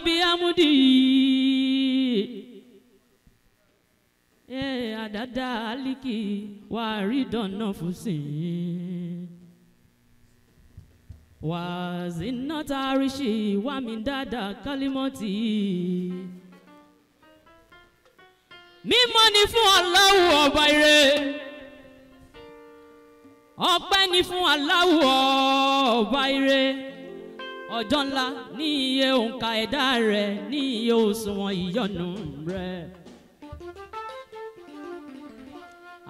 Bihamdi. Adada aliki wa ridana fusi. Wa zinata arishi wa mindada kalimoti. Mímọ́ ni fún Allahu ọba ire. Ọpẹ́ ni fún Allahu ọba ire. Ọjọ́ ńlá ní iye òǹkà ẹ̀dá rẹ̀ ní iye òṣùwọ̀n ìyọ́nú rẹ̀.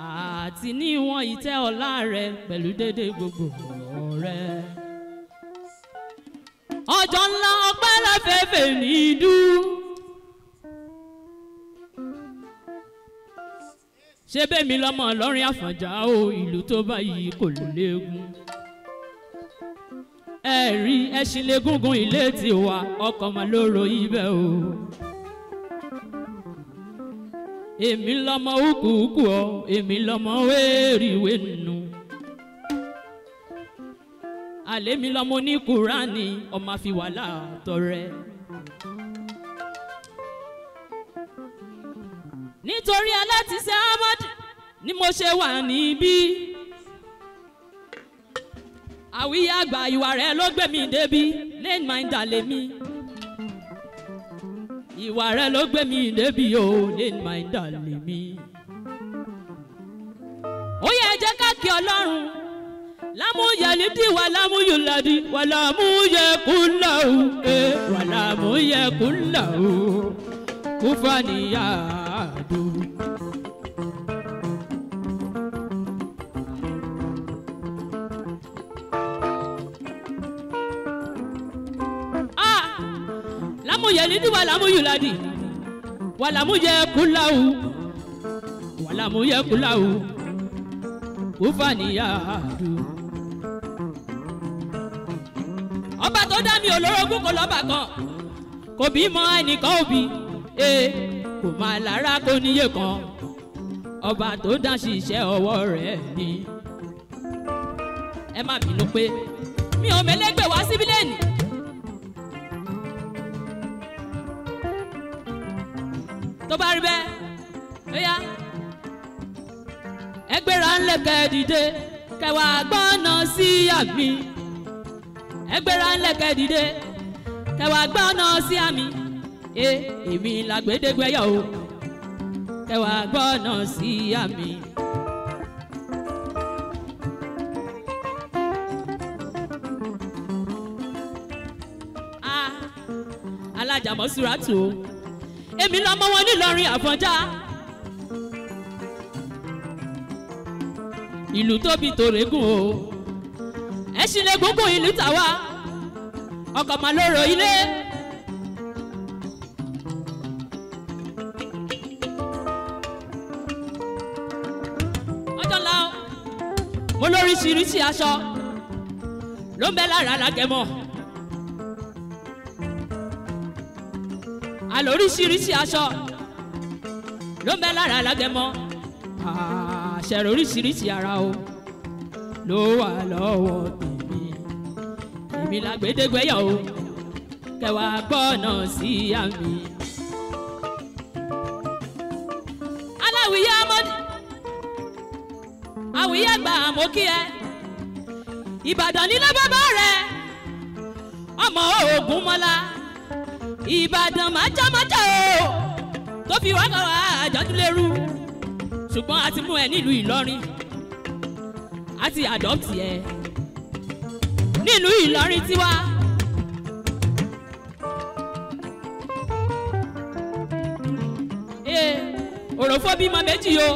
Àti ní ìwọ̀n ìtẹ́ ọlá rẹ̀ pẹ̀lú dédé gbogbo rẹ̀. Ọjọ́ ńlá ọpẹ́ láfẹ́fẹ́ ní idú. Ṣé bẹ́ẹ̀ mi lọ́mọ Ìlọrin Àfọ̀njá o, ìlú tó báyìí kò léegun. Ẹ̀rí ẹṣin légúngún ilé tiwa, ọkọ̀ máa lóró ibẹ̀ o. Èmi lọ́mọ ukùkù ọ, èmi lọ́mọ wéèrìwé nù. Àlẹ́ mi lọ́mọ oníkùránì, ọmọ àfiwàlà tọrẹ. Nítorí alátisẹ́ Ahmad ni mo ṣe wà níbí. Àwíyá àgbà ìwà rẹ̀ ló gbé mi débi, lane minder lèmi. Ìwà rẹ̀ ló gbé mi débi o, lane minder lèmi. Ó yẹ jẹ́ ká kí Ọlọ́run. Lámúyẹ̀lídì wà lámúyùládì wà lámúyẹ̀kúnláwù wà lámúyẹ̀kúnláwù kúfàníyàdù. Lámúyẹ̀lídì wà lámúyùládì wà lámúyẹ̀kúnláwù wà lámúyẹ̀kúnláwù kúfàníyàdù. Ọba tó dá mi olórogún kò lọ́ba kan, kò bímọ ẹnìkan òbí, kò máa lára kò níye kan, ọba tó dá ṣiṣẹ́ ọwọ́ rẹ̀ ni. Ẹ má bínú pé mi ò mẹ́lẹ́gbẹ̀ wá síbí lẹ́nìí. Tó bá rí bẹ́ẹ̀, ó yá ẹ gbéra ńlẹ̀ kẹ́ dìde kẹwàá gbọ́nà sí àmì. Ẹ gbéra ńlẹ̀ kẹ́ dìde kẹwàá gbọ́nà sí àmì. Èmi làgbédégbéyà o, kẹwàá gbọ́nà sí àmì. Alájà Mọ́súrátù o, èmi lọ́mọ wọn nílọrin Àfọ̀njá. Ìlú tóbi tòrégùn o, ẹṣin lè gúngùn ìlú tàwa, ọkọ̀ máa lóró ilé. Ọjọ́ ńlá o, mo lóríṣiríṣi aṣọ ló ń bẹ lára alágẹmọ. Àlóríṣiríṣi aṣọ ló ń bẹ lára alágẹmọ. Àṣẹrò oríṣiríṣi ara o ló wà lọ́wọ́ tèmi. Èmi làgbédégbéyà o, kẹwàá gbọ́nà sí àmì. Aláwìyé Amọ́dé, àwìyé àgbà àmókí ẹ, Ìbàdàn nílé bàbá rẹ, ọmọ Ògúnmọ́lá, Ìbàdàn májámájá o, tó fi wá kọ́ àjọdúnlérú. Ṣùgbọ́n a ti mú ẹ nílùú Ìlọrin, a ti adopt ẹ nílùú Ìlọrin tiwa. Òròfó bímọ méjì o,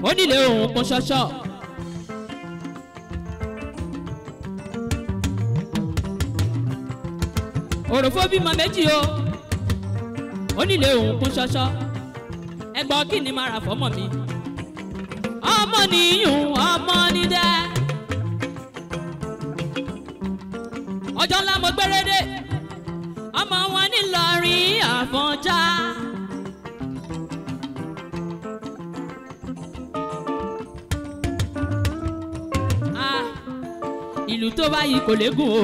ó nílé òun kún ṣọṣọ. Òròfó bímọ méjì o, ó nílé òun kún ṣọṣọ. Ẹgbọ́n kí ni màá rà fọ́mọ mi? Ọmọ nìyún ọmọ nídẹ́. Ọjọ́ ńlá mo gbérédé, ọmọ wọn nílọrin Àfọ̀njá. Ìlú tó bá yìí kò légùn o,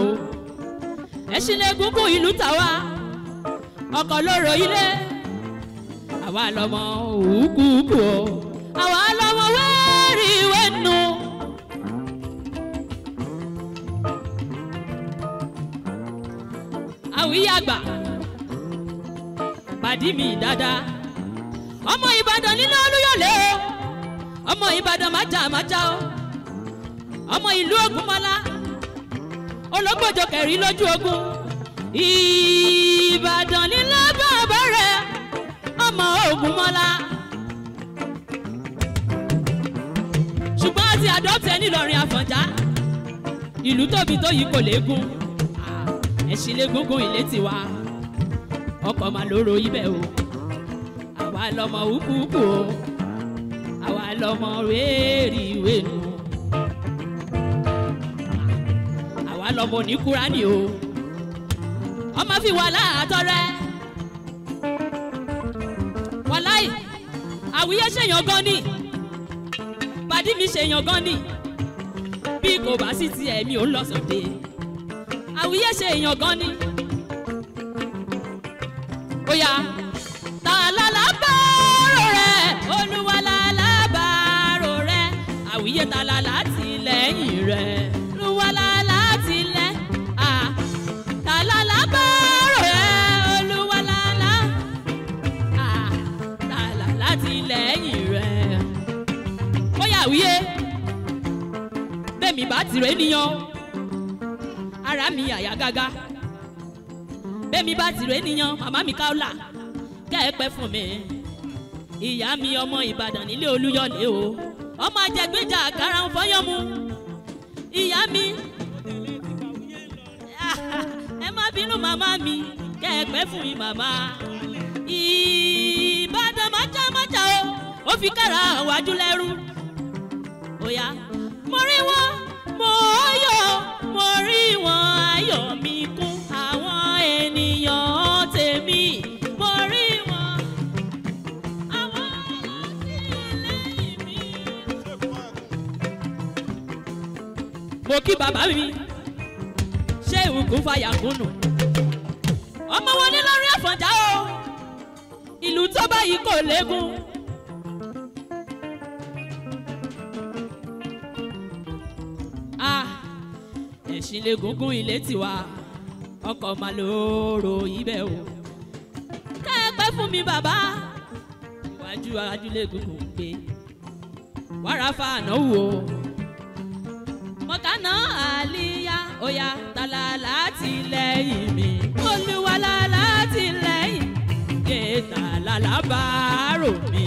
ẹṣin légùn kún ìlú tàwa. Ọkọ̀ lóró ilé. Àwa lọmọ òkúkú o. Àwa lọmọ wẹ́rì wẹ́nu. Àwíyé àgbà pàdí mi dáadáa. Ọmọ Ìbàdàn nínú Olúyọ̀lé o. Ọmọ Ìbàdàn májà májà o. Ọmọ ìlú Ògúnmọ́lá. Ológbòjò kẹrí lójú ogun. Ìbàdàn nílé bàbá rẹ̀. Ọmọ Ògúnmọ́lá. Ṣùgbọ́n a ti àdọ́tẹ̀ nílọrin Àfọ̀njá. Ìlú tóbi tó yìí kò léegun. Ẹ̀sìn légúngún ilé tiwa. Ọkọ̀ máa lóró ibẹ̀ o. Àwa lọmọ òkúkú o. Àwa lọmọ wéèrìwénu. Àwa lọmọ oníkúránì o. Ọmọ fi wà láàtọrẹ. Wàláì, àwíyé ṣèyàn gan ni. Pàdí mi ṣèyàn gan ni. Bí kò bá sí tiẹ̀ mi ò ń lọ sóde. Àwíyé ṣèyàn gan ni. Oya, ta lálábàárò rẹ̀, Olúwa lálábàárò rẹ̀, àwíyé ta lálátìlẹ́yìn rẹ̀, Olúwa lálátìlẹ́, à, ta lálábàárò rẹ̀, Olúwa lálá, à, ta lálátìlẹ́yìn rẹ̀. Oya àwíyé, bẹ́ẹ̀mi bá tirẹ̀ níyan, ara mi àyà gágá. Bẹ́ẹ̀mi bá tirẹ̀ níyan, màmá mi káólà kẹ́ ẹ pẹ́ fún mi. Ìyá mi ọmọ Ìbàdàn nílé Olúyọ̀lé o. Ọmọ ajẹgbẹ́jà àkàrà ń fọyán mu. Ìyá mi ẹ má bínú màmá mi, kẹ́ ẹ pẹ́ fún mi màmá. Ìbàdàn májámájá o, ó fi kára wájú lẹ́rú. Óyá, mo rí wọn, mo yọ̀, mo rí wọn ayọ̀ mi kún àwọn ènìyàn tèmi. Mo rí wọn, àwọn alátìlẹ́yìn mi. Mo kí bàbá mi, ṣé ìwùkún fàyà kùnù. Ọmọ wọn ní lórí Àfọ̀njá o, ìlú tó báyìí kò léegun. Ah, ẹ̀sìn légúngún ilé tiwa, ọkọ̀ máa lóró ibẹ̀ o. Kẹ́ ẹ pẹ́ fún mi bàbá, iwájú ajúlégúngún ń gbé. Wàrà fa ànáwó o. Mọ̀kànà àlíyá, óyá tàlà látìlẹ́yìn mi. Olúwa látìlẹ́yìn, yé tàlà lábàárò mi.